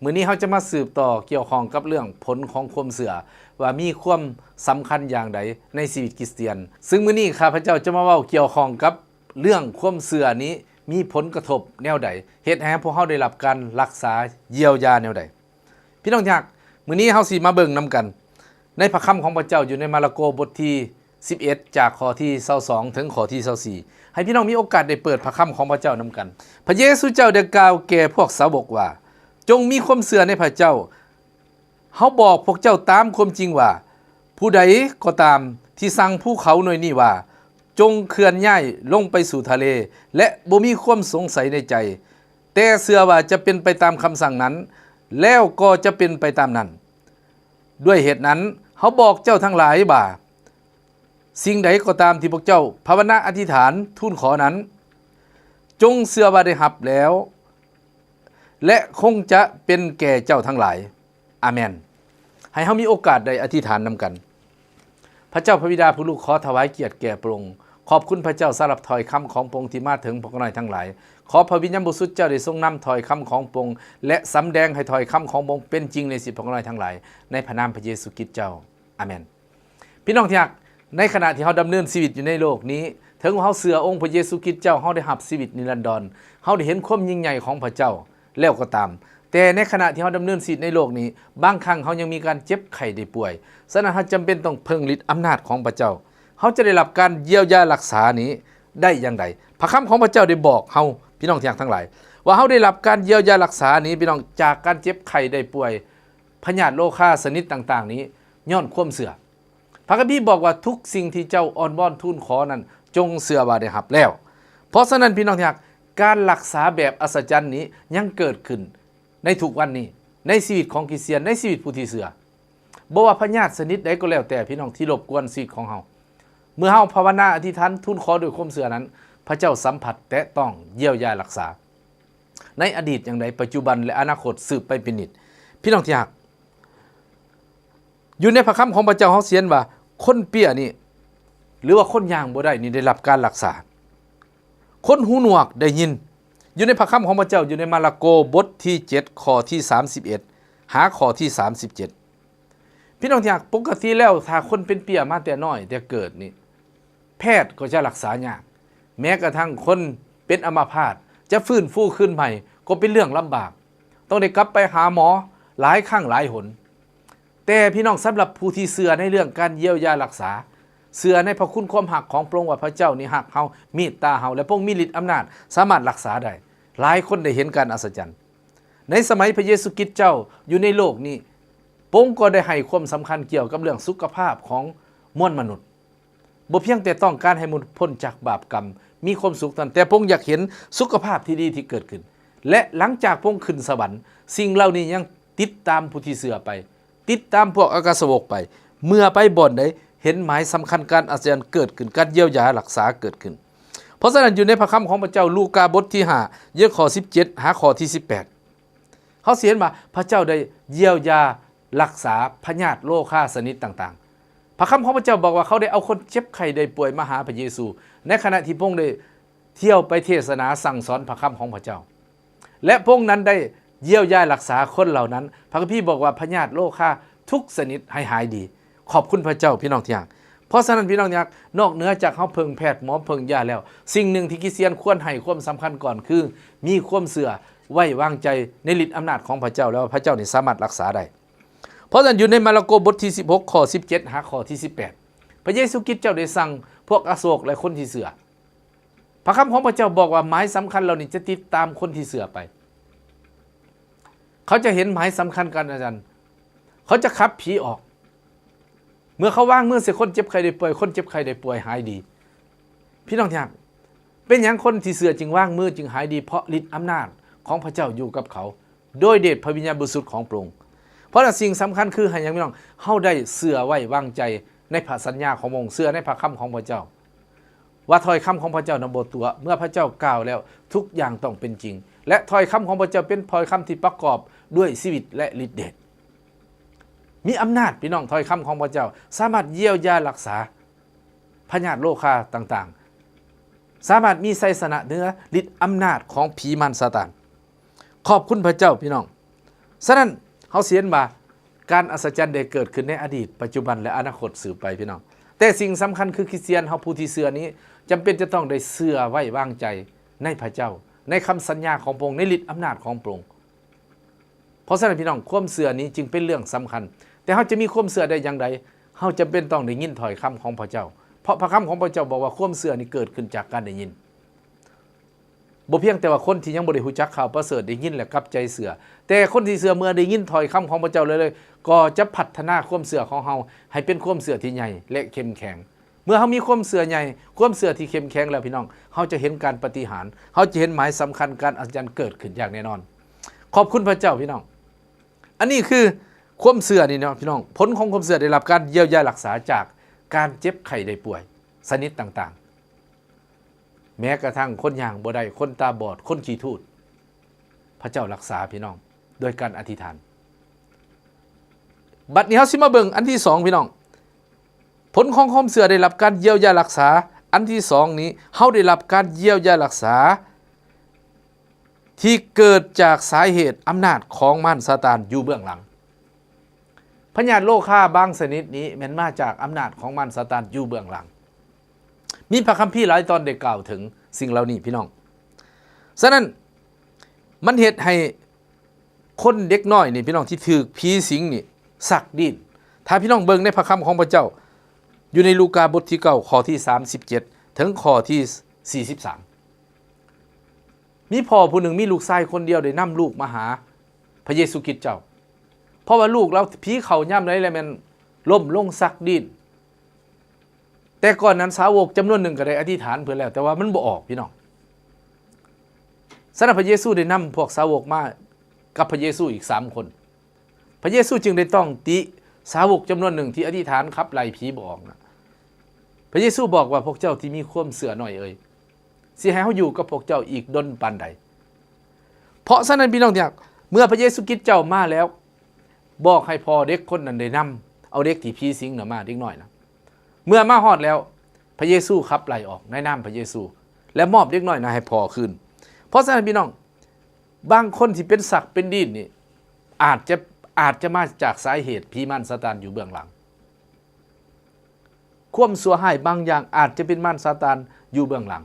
ມື້ນີ້ເຮົາຈະມາສືບຕໍ່ກ່ຽວຂ້ອງກັບເລື່ອງຜົນຂອງຄວາມເຊື່ອ ວ່າມີຄວາມສຳຄັນຢ່າງໃດໃນຊີວິດຄຣິສຕຽນ. ຊຶ່ງມື້ນີ້ຂ້າພະເຈົ້າຈະມາເວົ້າກ່ຽວຂ້ອງກັບເລື່ອງຄວາມເຊື່ອນີ້ມີຜົນກະທົບແນວໃດ, ເຮັດໃຫ້ພວກເຮົາໄດ້ຮັບການລັກສາ, ຢຽວຢາແນວໃດ. ພີ່ນ້ອງທີ່ຮັກ, ມື້ນີ້ເຮົາຊິມາເບິ່ງນຳກັນໃນພະຄຳຂອງພະເຈົ້າ ຢູ່ໃນມາລະໂກບົດທີສິບເອັດ ຈາກຂໍ້ທີຊາວສອງເຖິງຂໍ້ທີຊາວສີ່. ໃຫ້ພີ່ນ້ອງມີໂອກາດໄດ້ເປີດພະຄຳຂອງພະເຈົ້ານຳກັນ. ພະເຢຊູເຈົ້າໄດ້ກ່າວແກ່ພວກສາວົກວ່າ, ຈົ່ງມີຄວາມເຊື່ອໃນພະເຈົ້າ. ເຮົາບອກພວກເຈົ້າຕາມຄວາມຈິງວ່າ, ຜູ້ໃດກໍຕາມທີ່ສັ່ງພູເຂົາໜ່ວຍນີ້ວ່າ, ຈົ່ງເຄື່ອນຍ້າຍລົງໄປສູ່ທະເລ ແລະ ບໍ່ມີຄວາມສົງໄສໃນໃຈ, ແຕ່ເຊື່ອວ່າຈະເປັນໄປຕາມຄຳສັ່ງນັ້ນ, ແລ້ວກໍຈະເປັນໄປຕາມນັ້ນ. ດ້ວຍເຫດນັ້ນ, ເຮົາບອກເຈົ້າທັງຫຼາຍວ່າ, ສິ່ງໃດກໍຕາມທີ່ພວກເຈົ້າພາວະນາອະທິຖານທູນຂໍນັ້ນ, ຈົ່ງເຊື່ອວ່າໄດ້ຮັບແລ້ວ ແລະ ຄົງຈະເປັນແກ່ເຈົ້າທັງຫຼາຍ. ອາເມນ. ໃຫ້ເຮົາມີໂອກາດໄດ້ອະທິຖານນຳກັນ. ພະເຈົ້າພະບິດາຜູ້ລູກຂໍຖວາຍກຽດແກ່ພະອົງ. ຂອບຄຸນພະເຈົ້າສຳລັບຖ້ອຍຄຳຂອງພະອົງທີ່ມາເຖິງພວກຂ້ານ້ອຍທັງຫຼາຍ. ຂໍພະວິນຍານບໍລິສຸດເຈົ້າໄດ້ຊົງນຳຖ້ອຍຄຳຂອງພະອົງ ແລະ ສຳແດງໃຫ້ຖ້ອຍຄຳຂອງພະອົງເປັນຈິງໃນຊີວິດພວກຂ້ານ້ອຍທັງຫຼາຍ, ໃນພະນາມພະເຢຊູຄຣິດເຈົ້າ. ອາເມນ. ພີ່ນ້ອງທີ່ຮັກ, ໃນຂະນະທີ່ເຮົາດຳເນີນຊີວິດຢູ່ໃນໂລກນີ້, ເຖິງວ່າເຮົາເຊື່ອອົງພະເຢຊູຄຣິດເຈົ້າ, ເຮົາໄດ້ຮັບຊີວິດນິລັນດອນ, ເຮົາໄດ້ເຫັນຄວາມຍິ່ງໃຫຍ່ຂອງພະເຈົ້າແລ້ວກໍຕາມ, ແຕ່ໃນຂະນະທີ່ເຮົາດຳເນີນຊີວິດໃນໂລກນີ້, ບາງຄັ້ງເຮົາຍັງມີການເຈັບໄຂ້ໄດ້ປ່ວຍ. ສະນັ້ນ, ເຮົາຈຳເປັນຕ້ອງເພິ່ງລິດອຳນາດຂອງພະເຈົ້າ. ເຮົາຈະໄດ້ຮັບການຢຽວຢາລັກສານີ້ໄດ້ຢ່າງໃດ? ພະຄຳຂອງພະເຈົ້າໄດ້ບອກເຮົາ, ພີ່ນ້ອງທີ່ຮັກທັງຫຼາຍ, ວ່າເຮົາໄດ້ຮັບການຢຽວຢາລັກສານີ້, ພີ່ນ້ອງ, ຈາກການເຈັບໄຂ້ໄດ້ປ່ວຍ, ພະຍາດໂລຄາຊະນິດຕ່າງໆນີ້, ຍ້ອນຄວາມເຊື່ອ. ພະຄຳພີບອກວ່າ, ທຸກສິ່ງທີ່ເຈົ້າອ້ອນວອນທູນຂໍນັ້ນ, ຈົ່ງເຊື່ອວ່າໄດ້ຮັບແລ້ວ. ເພາະສະນັ້ນ, ພີ່ນ້ອງທີ່ຮັກ, ການລັກສາແບບອັດສະຈັນນີ້ຍັງເກີດຂຶ້ນໃນທຸກວັນນີ້, ໃນຊີວິດຂອງຄຣິສຕຽນ, ໃນຊີວິດຜູ້ທີ່ເຊື່ອ. ບໍ່ວ່າພະຍາດຊະນິດໃດກໍແລ້ວແຕ່, ພີ່ນ້ອງ, ທີ່ລົບກວນຊີວິດຂອງເຮົາ. ເມື່ອເຮົາພາວະນາ, ອະທິຖານ, ທູນຂໍດ້ວຍຄວາມເຊື່ອນັ້ນ, ພະເຈົ້າສຳຜັດ, ແຕະຕ້ອງ, ຢຽວຢາ, ລັກສາ. ໃນອະດີດຢ່າງໃດ, ປັດຈຸບັນ ແລະ ອະນາຄົດສືບໄປເປັນນິດ. ພີ່ນ້ອງທີ່ຮັກ, ຢູ່ໃນພະຄຳຂອງພະເຈົ້າເຮົາຂຽນວ່າ, ຄົນເປຍນີ້ ຫຼືວ່າຄົນຍ່າງບໍ່ໄດ້ນີ້ໄດ້ຮັບການລັກສາ. ຄົນຫູໜວກໄດ້ຍິນ. ຢູ່ໃນພະຄຳຂອງພະເຈົ້າ, ຢູ່ໃນມາລະໂກບົດທີເຈັດ ຂໍ້ທີສາມສິບເອັດ ຫາຂໍ້ທີສາມສິບເຈັດ. ພີ່ນ້ອງທີ່ຮັກ, ປົກກະຕິແລ້ວ ຖ້າຄົນເປັນເປຍມາແຕ່ນ້ອຍແຕ່ເກີດນີ້, ແພດກໍຈະລັກສາຍາກ. ແມ້ກະທັ່ງຄົນເປັນອຳມະພາດ ຈະຟື້ນຟູຄືນໃໝ່ກໍເປັນເລື່ອງລຳບາກ. ຕ້ອງໄດ້ກັບໄປຫາໝໍຫຼາຍຄັ້ງຫຼາຍຫົນ. ແຕ່ພີ່ນ້ອງ, ສຳລັບຜູ້ທີ່ເຊື່ອໃນເລື່ອງການຢຽວຢາລັກສາ, ເຊື່ອໃນພະຄຸນຄວາມຮັກຂອງພະອົງວ່າພະເຈົ້ານີ້ຮັກເຮົາ, ເມດຕາເຮົາ ແລະ ພະອົງມີລິດອຳນາດສາມາດລັກສາໄດ້. ຫຼາຍຄົນໄດ້ເຫັນການອັດສະຈັນ. ໃນສະໄໝພະເຢຊູຄຣິດເຈົ້າຢູ່ໃນໂລກນີ້, ພະອົງກໍໄດ້ໃຫ້ຄວາມສຳຄັນກ່ຽວກັບເລື່ອງສຸຂະພາບຂອງມວນມະນຸດ. ບໍ່ພຽງແຕ່ຕ້ອງການໃຫ້ມະນຸດພົ້ນຈາກບາບກຳ, ມີຄວາມສຸກເທົ່ານັ້ນ, ແຕ່ພະອົງຢາກເຫັນສຸຂະພາບທີ່ດີທີ່ເກີດຂຶ້ນ. ແລະ ຫຼັງຈາກພະອົງຂຶ້ນສະຫວັນ, ສິ່ງເຫຼົ່ານີ້ຍັງຕິດຕາມຜູ້ທີ່ເຊື່ອໄປ, ຕິດຕາມພວກອັກຄະສາວົກໄປ. ເມື່ອໄປບ່ອນໃດ, ເຫັນໝາຍສຳຄັນການອັດສະຈັນເກີດຂຶ້ນ, ການຢຽວຢາລັກສາເກີດຂຶ້ນ. ເພາະສະນັ້ນ, ຢູ່ໃນພະຄຳຂອງພະເຈົ້າ, ລູກາບົດທີຫ້າ ເຫຍຂໍ້ສິບເຈັດ ຫາຂໍ້ທີສິບແປດ, ເຮົາຊິເຫັນວ່າພະເຈົ້າໄດ້ຢຽວຢາ ລັກສາພະຍາດໂລຄາຊະນິດຕ່າງໆ. ພະຄຳຂອງພະເຈົ້າບອກວ່າ ເຂົາໄດ້ເອົາຄົນເຈັບໄຂ້ໄດ້ປ່ວຍມາຫາພະເຢຊູ, ໃນຂະນະທີ່ພະອົງໄດ້ທ່ຽວໄປເທດສະໜາສັ່ງສອນພະຄຳຂອງພະເຈົ້າ ແລະ ພະອົງນັ້ນໄດ້ຢຽວຢາລັກສາຄົນເຫຼົ່ານັ້ນ. ພະຄຳພີບອກວ່າ ພະຍາດໂລຄາທຸກຊະນິດໃຫ້ຫາຍດີ. ຂອບຄຸນພະເຈົ້າ, ພີ່ນ້ອງທີ່ຮັກ. ເພາະສະນັ້ນ, ພີ່ນ້ອງທີ່ຮັກ, ນອກເໜືອຈາກເຮົາເພິ່ງແພດໝໍເພິ່ງຢາແລ້ວ, ສິ່ງໜຶ່ງທີ່ຄຣິສຕຽນຄວນໃຫ້ຄວາມສຳຄັນກ່ອນ ຄືມີຄວາມເຊື່ອໄວ້ວາງໃຈໃນລິດອຳນາດຂອງພະເຈົ້າ ແລະ ວ່າພະເຈົ້ານີ້ສາມາດລັກສາໄດ້. ເພາະສະນັ້ນ, ຢູ່ໃນມາລະໂກບົດທີສິບຫົກ ຂໍ້ສິບເຈັດ ຫາຂໍ້ທີສິບແປດ, ພະເຢຊູຄຣິສເຈົ້າໄດ້ສັ່ງພວກອາໂສກ ແລະ ຄົນທີ່ເຊື່ອ. ພະຄຳຂອງພະເຈົ້າບອກວ່າ ໝາຍສຳຄັນເຫຼົ່ານີ້ຈະຕິດຕາມຄົນທີ່ເຊື່ອໄປ. ເຂົາຈະເຫັນໝາຍສຳຄັນການອັດສະຈັນ. ເຂົາຈະຂັບຜີອອກ. ເມື່ອເຂົາວາງມືໃສ່ຄົນເຈັບໄຂ້ໄດ້ປ່ວຍ, ຄົນເຈັບໄຂ້ໄດ້ປ່ວຍຫາຍດີ. ພີ່ນ້ອງທີ່ຮັກ, ເປັນຫຍັງຄົນທີ່ເຊື່ອຈຶ່ງວາງມືຈຶ່ງຫາຍດີ? ເພາະລິດອຳນາດຂອງພະເຈົ້າຢູ່ກັບເຂົາ ໂດຍເດດພະວິນຍານບໍລິສຸດຂອງພະອົງ. ເພາະນັ້ນ, ສິ່ງສຳຄັນຄືໃຫ້ຫຍັງ, ພີ່ນ້ອງ? ເຮົາໄດ້ເຊື່ອໄວ້ວາງໃຈໃນພະສັນຍາຂອງພະອົງ, ເຊື່ອໃນພະຄຳຂອງພະເຈົ້າ ວ່າຖ້ອຍຄຳຂອງພະເຈົ້ານັ້ນບໍ່ຕົວະ. ເມື່ອພະເຈົ້າກ່າວແລ້ວ, ທຸກຢ່າງຕ້ອງເປັນຈິງ. ແລະ ຖ້ອຍຄຳຂອງພະເຈົ້າເປັນຖ້ອຍຄຳທີ່ປະກອບດ້ວຍຊີວິດ ແລະ ລິດເດດ. ມີອຳນາດ, ພີ່ນ້ອງ, ຖ້ອຍຄຳຂອງພະເຈົ້າສາມາດຢຽວຢາລັກສາພະຍາດໂລຄາຕ່າງໆ, ສາມາດມີໄຊຊະນະເໜືອລິດອຳນາດຂອງຜີມານຊາຕານ. ຂອບຄຸນພະເຈົ້າ, ພີ່ນ້ອງ. ສະນັ້ນ ເຮົາຊິເຫັນວ່າການອັດສະຈັນໄດ້ເກີດຂຶ້ນໃນອະດີດ, ປັດຈຸບັນ ແລະ ອະນາຄົດສືບໄປ, ພີ່ນ້ອງ. ແຕ່ສິ່ງສຳຄັນຄືຄຣິສຕຽນເຮົາຜູ້ທີ່ເຊື່ອນີ້ ຈຳເປັນຈະຕ້ອງໄດ້ເຊື່ອໄວ້ວາງໃຈໃນພະເຈົ້າ, ໃນຄຳສັນຍາຂອງພະອົງ, ໃນລິດອຳນາດຂອງພະອົງ. ເພາະສະນັ້ນ ພີ່ນ້ອງ, ຄວາມເຊື່ອນີ້ຈຶ່ງເປັນເລື່ອງສຳຄັນ. ແຕ່ເຮົາຈະມີຄວາມເຊື່ອໄດ້ຢ່າງໃດ? ເຮົາຈຳເປັນຕ້ອງໄດ້ຍິນຖ້ອຍຄຳຂອງພະເຈົ້າ, ເພາະພະຄຳຂອງພະເຈົ້າບອກວ່າ ຄວາມເຊື່ອນີ້ເກີດຂຶ້ນຈາກການໄດ້ຍິນ. ບໍ່ພຽງແຕ່ວ່າຄົນທີ່ຍັງບໍ່ໄດ້ຮູ້ຈັກຂ່າວປະເສີດໄດ້ຍິນແລ້ວກັບໃຈເຊື່ອ, ແຕ່ຄົນທີ່ເຊື່ອເມື່ອໄດ້ຍິນຖ້ອຍຄຳຂອງພະເຈົ້າເລີຍໆ ກໍຈະພັດທະນາຄວາມເຊື່ອຂອງເຮົາໃຫ້ເປັນຄວາມເຊື່ອທີ່ໃຫຍ່ ແລະ ເຂັ້ມແຂງ. ເມື່ອເຮົາມີຄວາມເຊື່ອໃຫຍ່, ຄວາມເຊື່ອທີ່ເຂັ້ມແຂງແລ້ວ, ພີ່ນ້ອງ, ເຮົາຈະເຫັນການປາຕິຫານ, ເຮົາຈະເຫັນໝາຍສຳຄັນ, ການອັດສະຈັນເກີດຂຶ້ນຢ່າງແນ່ນອນ. ຂອບຄຸນພະເຈົ້າ, ພີ່ນ້ອງ. ອັນນີ້ຄືຄວາມເຊື່ອນີ້ເນາະ, ພີ່ນ້ອງ. ຜົນຂອງຄວາມເຊື່ອໄດ້ຮັບການຢຽວຢາຮັກສາຈາກການເຈັບໄຂ້ໄດ້ປ່ວຍຊະນິດຕ່າງໆ. ແມ້ກະທັ່ງຄົນຍ່າງບໍ່ໄດ້, ຄົນຕາບອດ, ຄົນຂີ້ທູດ, ພະເຈົ້າຮັກສາ, ພີ່ນ້ອງ, ໂດຍການອະທິຖານ. ບັດນີ້ເຮົາຊິມາເບິ່ງອັນທີສອງ, ພີ່ນ້ອງ. ຜົນຂອງຄວາມເຊື່ອໄດ້ຮັບການຢຽວຢາຮັກສາ. ອັນທີສອງນີ້, ເຮົາໄດ້ຮັບການຢຽວຢາຮັກສາ ທີ່ເກີດຈາກສາເຫດອຳນາດຂອງມານຊາຕານຢູ່ເບື້ອງຫຼັງ. ພະຍາດໂລຄາບາງຊະນິດນີ້ແມ່ນມາຈາກອຳນາດຂອງມານຊາຕານຢູ່ເບື້ອງຫຼັງ. ມີພະຄຳພີຫຼາຍຕອນໄດ້ກ່າວເຖິງສິ່ງເຫຼົ່ານີ້, ພີ່ນ້ອງ. ສະນັ້ນ, ມັນເຮັດໃຫ້ຄົນເດັກນ້ອຍນີ້, ພີ່ນ້ອງ, ທີ່ຖືກຜີສິງນີ້ສັກດີ້ນ. ຖ້າພີ່ນ້ອງເບິ່ງໃນພະຄຳຂອງພະເຈົ້າ ຢູ່ໃນລູກາບົດທີເກົ້າ ຂໍ້ທີສາມສິບເຈັດ ເຖິງຂໍ້ທີສີ່ສິບສາມ. ມີພໍ່ຜູ້ໜຶ່ງມີລູກຊາຍຄົນດຽວໄດ້ນຳລູກມາຫາພະເຢຊູຄຣິດເຈົ້າ, ເພາະວ່າລູກລາວຜີເຂົ້າຍາມໃດແລ້ວແມ່ນລົ້ມລົງສັກດີ້ນ. ແຕ່ກ່ອນນັ້ນສາວົກຈຳນວນໜຶ່ງກໍໄດ້ອະທິຖານເພື່ອແລ້ວ, ແຕ່ວ່າມັນບໍ່ອອກ, ພີ່ນ້ອງ. ສະນັ້ນພະເຢຊູໄດ້ນຳພວກສາວົກມາກັບພະເຢຊູອີກສາມຄົນ. ພະເຢຊູຈຶ່ງໄດ້ຕ້ອງຕິສາວົກຈຳນວນໜຶ່ງທີ່ອະທິຖານຂັບໄລ່ຜີບໍ່ອອກນະ. ພະເຢຊູບອກວ່າ, ພວກເຈົ້າທີ່ມີຄວາມເຊື່ອໜ້ອຍເອີຍ, ຊິໃຫ້ເຮົາຢູ່ກັບພວກເຈົ້າອີກດົນປານໃດ? ເພາະສະນັ້ນ, ພີ່ນ້ອງທີ່ຮັກ, ເມື່ອພະເຢຊູຄຣິດເຈົ້າມາແລ້ວ, ບອກໃຫ້ພໍ່ເດັກຄົນນັ້ນໄດ້ນຳເອົາເດັກທີ່ຜີສິງນະມາ, ເດັກນ້ອຍນະ. ເມື່ອມາຮອດແລ້ວ, ພະເຢຊູຂັບໄລ່ອອກໃນນາມພະເຢຊູ ແລະ ມອບເດັກນ້ອຍນັ້ນໃຫ້ພໍ່ຄືນ. ເພາະສະນັ້ນ, ພີ່ນ້ອງ, ບາງຄົນທີ່ເປັນສັກເປັນດີ້ນນີ້ ອາດຈະ, ອາດຈະມາຈາກສາເຫດຜີມານຊາຕານຢູ່ເບື້ອງຫຼັງ. ຄວາມຊົ່ວຮ້າຍບາງຢ່າງອາດຈະເປັນມານຊາຕານຢູ່ເບື້ອງຫຼັງ.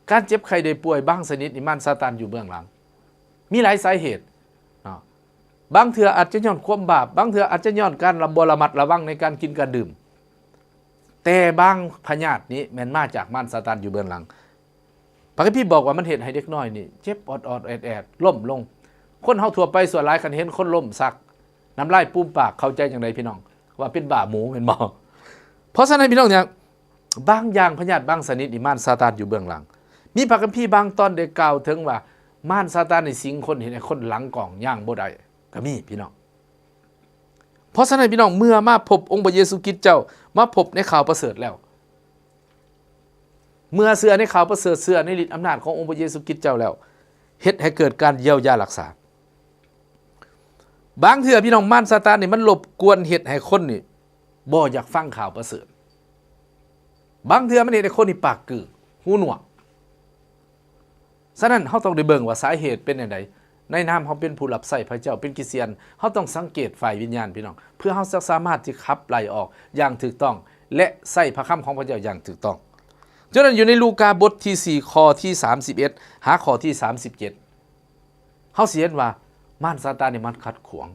ການເຈັບໄຂ້ໄດ້ປ່ວຍບາງຊະນິດນີ້ ມານຊາຕານຢູ່ເບື້ອງຫຼັງ. ມີຫຼາຍສາເຫດເນາະ. ບາງເທື່ອອາດຈະຍ້ອນຄວາມບາບ, ບາງເທື່ອອາດຈະຍ້ອນການລະ, ບໍ່ລະມັດລະວັງໃນການກິນການດື່ມ. ແຕ່ບາງພະຍາດນີ້ແມ່ນມາຈາກມານຊາຕານຢູ່ເບື້ອງຫຼັງ. ພະຄຳພີບອກວ່າມັນເຮັດໃຫ້ເດັກນ້ອຍນີ້ເຈັບອອດໆແອດໆ, ລົ້ມລົງ. ຄົນເຮົາທົ່ວໄປສ່ວນຫຼາຍຄັນເຫັນຄົນລົ້ມສັກ, ນ້ຳລາຍປູມປາກ, ເຂົ້າໃຈຈັ່ງໃດ, ພີ່ນ້ອງ? ວ່າເປັນບ້າໝູແມ່ນບໍ່? ເພາະສະນັ້ນ, ພີ່ນ້ອງ, ບາງຢ່າງພະຍາດບາງຊະນິດນີ້ ມານຊາຕານຢູ່ເບື້ອງຫຼັງ. ມີພະຄຳພີບາງຕອນໄດ້ກ່າວເຖິງວ່າ ມານຊາຕານນີ້ສິງຄົນ, ເຮັດໃຫ້ຄົນຫຼັງກ້ອງ, ຍ່າງບໍ່ໄດ້, ກໍມີ, ພີ່ນ້ອງ. ເພາະສະນັ້ນ, ພີ່ນ້ອງ, ເມື່ອມາພົບອົງພະເຢຊູຄຣິດເຈົ້າ, ມາພົບໃນຂ່າວປະເສີດແລ້ວ, ເມື່ອເຊື່ອໃນຂ່າວປະເສີດ, ເຊື່ອໃນລິດອຳນາດຂອງອົງພະເຢຊູຄຣິດເຈົ້າແລ້ວ, ເຮັດໃຫ້ເກີດການຢຽວຢາຮັກສາ. ບາງເທື່ອ, ພີ່ນ້ອງ, ມານຊາຕານນີ້ມັນລົບກວນເຮັດໃຫ້ຄົນນີ້ບໍ່ຢາກຟັງຂ່າວປະເສີດ. ບາງເທື່ອມັນເຮັດໃຫ້ຄົນນີ້ປາກກືກ, ຫູໜວກ. ສະນັ້ນ ເຮົາຕ້ອງໄດ້ເບິ່ງວ່າສາເຫດເປັນແນວໃດ. ໃນນາມເຮົາເປັນຜູ້ຮັບໃຊ້ພະເຈົ້າ, ເປັນຄຣິສຕຽນ, ເຮົາຕ້ອງສັງເກດຝ່າຍວິນຍານ, ພີ່ນ້ອງ, ເພື່ອເຮົາຈະສາມາດທີ່ຂັບໄລ່ອອກຢ່າງຖືກຕ້ອງ ແລະ ໃຊ້ພະຄຳຂອງພະເຈົ້າຢ່າງຖືກຕ້ອງ. ສະນັ້ນ ຢູ່ໃນລູກາບົດທີສີ່ ຂໍ້ທີສາມສິບເອັດ ຫາຂໍ້ທີສາມສິບເຈັດ ເຮົາຊິເຫັນວ່າມານຊາຕານນີ້ມັນຂັດຂວາງ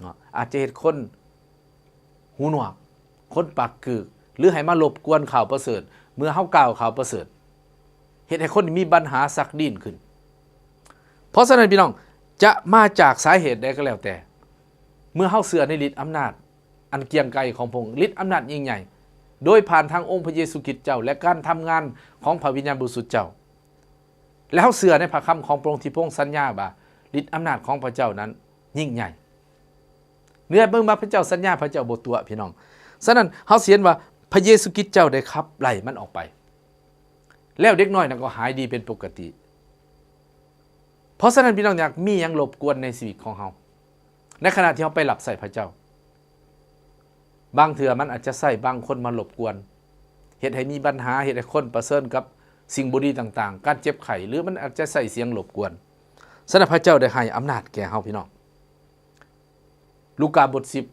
ເນາະ, ອາດຈະເຮັດຄົນຫູໜວກ, ຄົນປາກກືກ, ຫຼື ໃຫ້ມາລົບກວນຂ່າວປະເສີດ ເມື່ອເຮົາກ່າວຂ່າວປະເສີດ, ເຮັດໃຫ້ຄົນມີບັນຫາສັກດີ້ນຂຶ້ນ. ເພາະສະນັ້ນ, ພີ່ນ້ອງ, ຈະມາຈາກສາເຫດໃດກໍແລ້ວແຕ່, ເມື່ອເຮົາເຊື່ອໃນລິດອຳນາດອັນກຽງໄກຂອງພະອົງ, ລິດອຳນາດຍິ່ງໃຫຍ່, ໂດຍຜ່ານທາງອົງພະເຢຊູຄຣິດເຈົ້າ ແລະ ການທຳງານຂອງພະວິນຍານບໍລິສຸດເຈົ້າ, ແລະ ເຮົາເຊື່ອໃນພະຄຳຂອງພະອົງທີ່ພະອົງສັນຍາວ່າ ລິດອຳນາດຂອງພະເຈົ້ານັ້ນຍິ່ງໃຫຍ່. ເມື່ອເບິ່ງວ່າພະເຈົ້າສັນຍາ, ພະເຈົ້າບໍ່ຕົວະ, ພີ່ນ້ອງ. ສະນັ້ນ ເຮົາຊິເຫັນວ່າພະເຢຊູຄຣິດເຈົ້າໄດ້ຂັບໄລ່ມັນອອກໄປ, ແລ້ວເດັກນ້ອຍນັ້ນກໍຫາຍດີເປັນປົກກະຕິ. ເພາະສະນັ້ນ ພີ່ນ້ອງ, ຢາກມີຫຍັງລົບກວນໃນຊີວິດຂອງເຮົາ ໃນຂະນະທີ່ເຮົາໄປຮັບໃຊ້ພະເຈົ້າ? ບາງເທື່ອມັນອາດຈະໃຊ້ບາງຄົນມາລົບກວນ, ເຮັດໃຫ້ມີບັນຫາ, ເຮັດໃຫ້ຄົນປະເຊີນກັບສິ່ງບໍ່ດີຕ່າງໆ, ການເຈັບໄຂ້, ຫຼື ມັນອາດຈະໃຊ້ສຽງລົບກວນ. ສະນັ້ນ ພະເຈົ້າໄດ້ໃຫ້ອຳນາດແກ່ເຮົາ, ພີ່ນ້ອງ. ລູກາ ບົດສິບ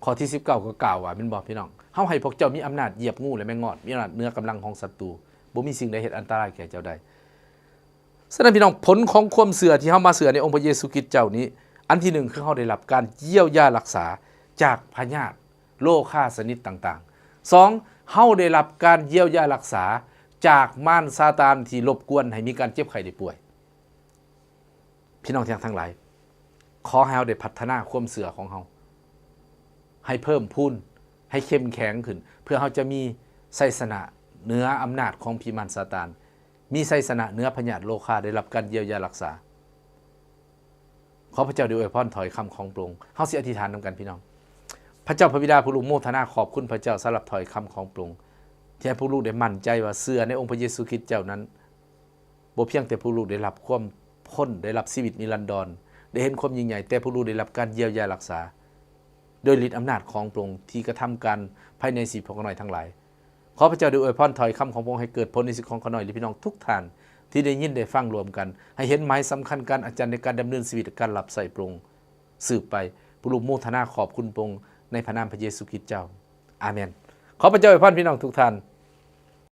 ຂໍ້ທີສິບເກົ້າ ກໍກ່າວວ່າ ແມ່ນບໍ່ພີ່ນ້ອງ? ເຮົາໃຫ້ພວກເຈົ້າມີອຳນາດຢຽບງູ ແລະ ແມງງອດ, ມີອຳນາດເໜືອກຳລັງຂອງສັດຕູ, ບໍ່ມີສິ່ງໃດເຮັດອັນຕະລາຍແກ່ເຈົ້າໄດ້. ສະນັ້ນ ພີ່ນ້ອງ, ຜົນຂອງຄວາມເຊື່ອທີ່ເຮົາມາເຊື່ອໃນອົງພະເຢຊູຄຣິດເຈົ້ານີ້, ອັນທີໜຶ່ງ ຄືເຮົາໄດ້ຮັບການຢຽວຢາຮັກສາຈາກພະຍາດໂລຄາຊະນິດຕ່າງໆ. ສອງ, ເຮົາໄດ້ຮັບການຢຽວຢາຮັກສາຈາກມານຊາຕານທີ່ລົບກວນໃຫ້ມີການເຈັບໄຂ້ໄດ້ປ່ວຍ. ພີ່ນ້ອງທີ່ຮັກທັງຫຼາຍ, ຂໍໃຫ້ເຮົາໄດ້ພັດທະນາຄວາມເຊື່ອຂອງເຮົາ ໃຫ້ເພີ່ມພູນ, ໃຫ້ເຂັ້ມແຂງຂຶ້ນ, ເພື່ອເຮົາຈະມີໄຊຊະນະເໜືອອຳນາດຂອງຜີມານຊາຕານ, ມີໄຊຊະນະເໜືອພະຍາດໂລຄາ, ໄດ້ຮັບການຢຽວຢາຮັກສາ. ຂໍພະເຈົ້າໄດ້ອວຍພອນຖ້ອຍຄຳຂອງພະອົງ. ເຮົາຊິອະທິຖານນຳກັນ ພີ່ນ້ອງ. ພະເຈົ້າພະບິດາ, ຜູ້ລູກໂມທະນາຂອບຄຸນພະເຈົ້າສຳລັບຖ້ອຍຄຳຂອງພະອົງ ທີ່ໃຫ້ພວກລູກໄດ້ໝັ້ນໃຈວ່າເຊື່ອໃນອົງພະເຢຊູຄຣິດເຈົ້ານັ້ນ, ບໍ່ພຽງແຕ່ພວກລູກໄດ້ຮັບຄວາມພົ້ນ, ໄດ້ຮັບຊີວິດນິລັນດອນ, ໄດ້ເຫັນຄວາມຍິ່ງໃຫຍ່, ແຕ່ພວກລູກໄດ້ຮັບການຢຽວຢາຮັກສາ ໂດຍລິດອຳນາດຂອງພະອົງທີ່ກະທຳການພາຍໃນຊີວິດຂອງຂ້ານ້ອຍທັງຫຼາຍ. ຂໍພະເຈົ້າໄດ້ອວຍພອນຖ້ອຍຄຳຂອງພະອົງໃຫ້ເກີດຜົນໃນຊີວິດຂອງຂ້ານ້ອຍ ແລະ ພີ່ນ້ອງທຸກທ່ານ ທີ່ໄດ້ຍິນໄດ້ຟັງລວມກັນ, ໃຫ້ເຫັນໝາຍສຳຄັນການອັດສະຈັນໃນການດຳເນີນຊີວິດ ການຮັບໃຊ້ພະອົງສືບໄປ. ພວກລູກໂມທະນາຂອບຄຸນພະອົງໃນພະນາມພະເຢຊູຄຣິດເຈົ້າ. ອາເມນ. ຂໍພະເຈົ້າອວຍພອນພີ່ນ້ອງທຸກທ່ານ.